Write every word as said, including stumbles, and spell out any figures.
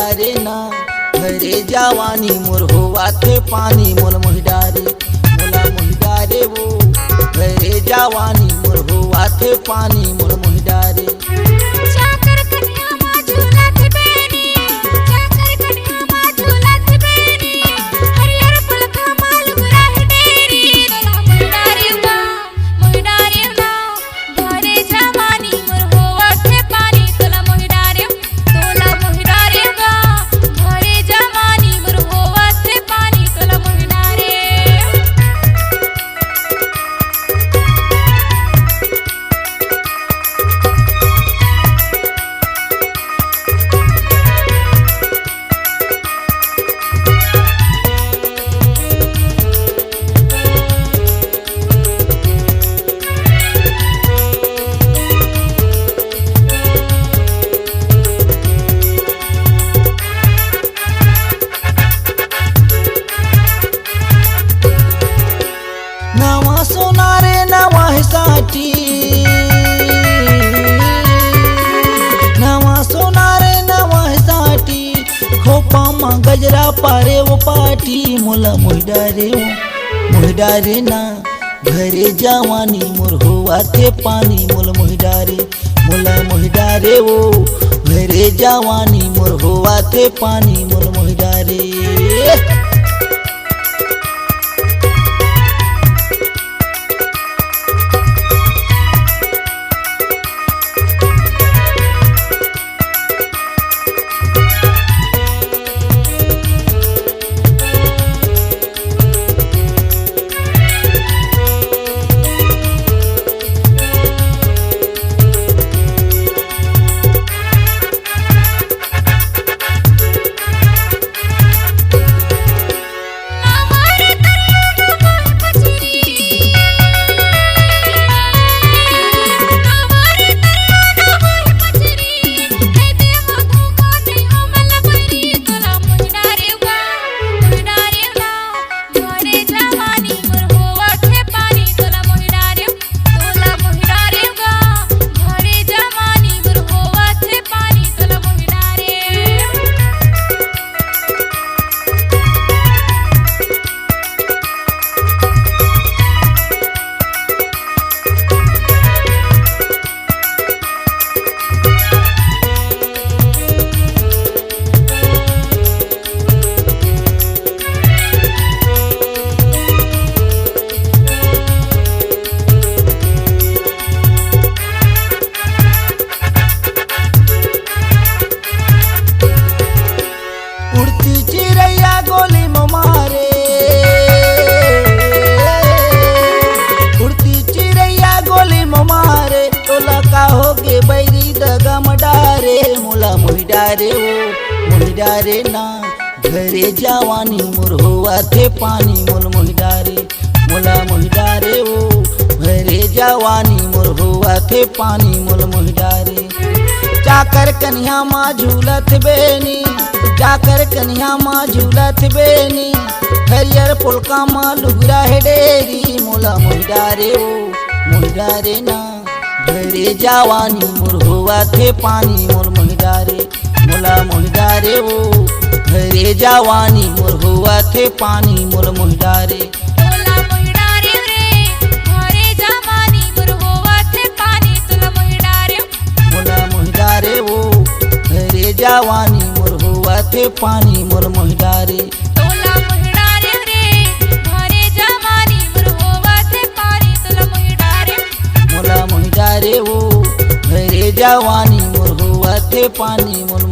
अरे ना, घरे जवानी मोर होवाथे पानी, मोला मोहि डारे, मोला मोहि डारे वो। घरे जवानी मोर होवाथे पानी, मोला मोहि डारे। चाकर कनिहा मा झूलत बेनी, चाकर कनिहा मा झूलत बेनी, हरियर पुलका मा लुगरा हे डेरी, तोला मोहि डारे गा, मोहि डारे गा। घरे जवानी मोर होवथे पानी, तोला मोहि डारे, तोला मोहि डारे गा। घरे जवानी मोर होवथे पानी, तोला मोहि डारे। नवा सोना रे नवा हे साटी, नवा सोना रे नवा हे साटी, खोपा मा गजरा पारे वो पाटी, मोला मोहि डारे वो, मोहि डारे ना। घरे जवानी मोर होवाथे पानी, मोला मोहि डारे, मोला मोहि डारे वो। घरे जवानी मोर होवाथे पानी, मोला मोहि डारे। उड़ती चिरैया गोली म मारे, उड़ती चिरैया गोली म मारे, तोला का होगे बैरी दगा म डारे, मोला मोहि डारे ओ, मोहि डारे ना। घरे जवानी मोर होवाथे पानी, मोला मोहि डारे, मोला मोहि डारे ओ। घरे जवानी मोर होवाथे पानी, मोला मोहि डारे। चाकर कनिहा मा झूलत बेनी, चाकर कनिहा मा झूलत बेनी, हरियर पोलका मा लुगरा हे डेरी, मोला मोहि डारे ओ, मोहि डारे ना। घरे जवानी मोर होवाथे पानी, मोला मोहि डारे, मोला मोहि डारे ओ। घरे जवानी मोर होवाथे पानी, मोला मोहि डारे। तोला मोहि डारे रे, घरे जवानी मोर होवाथे पानी, तोला मोहि डारे। मोला मोहि डारे ओ, घरे जवानी मोर होवाथे पानी, मोला मोहि डारे। तोला मोहि डारे रे, घरे जवानी मोर होवाथे पानी, तोला मोहि डारे। मोला मोहि डारे ओ, घरे जवानी मोर होवाथे पानी, मोला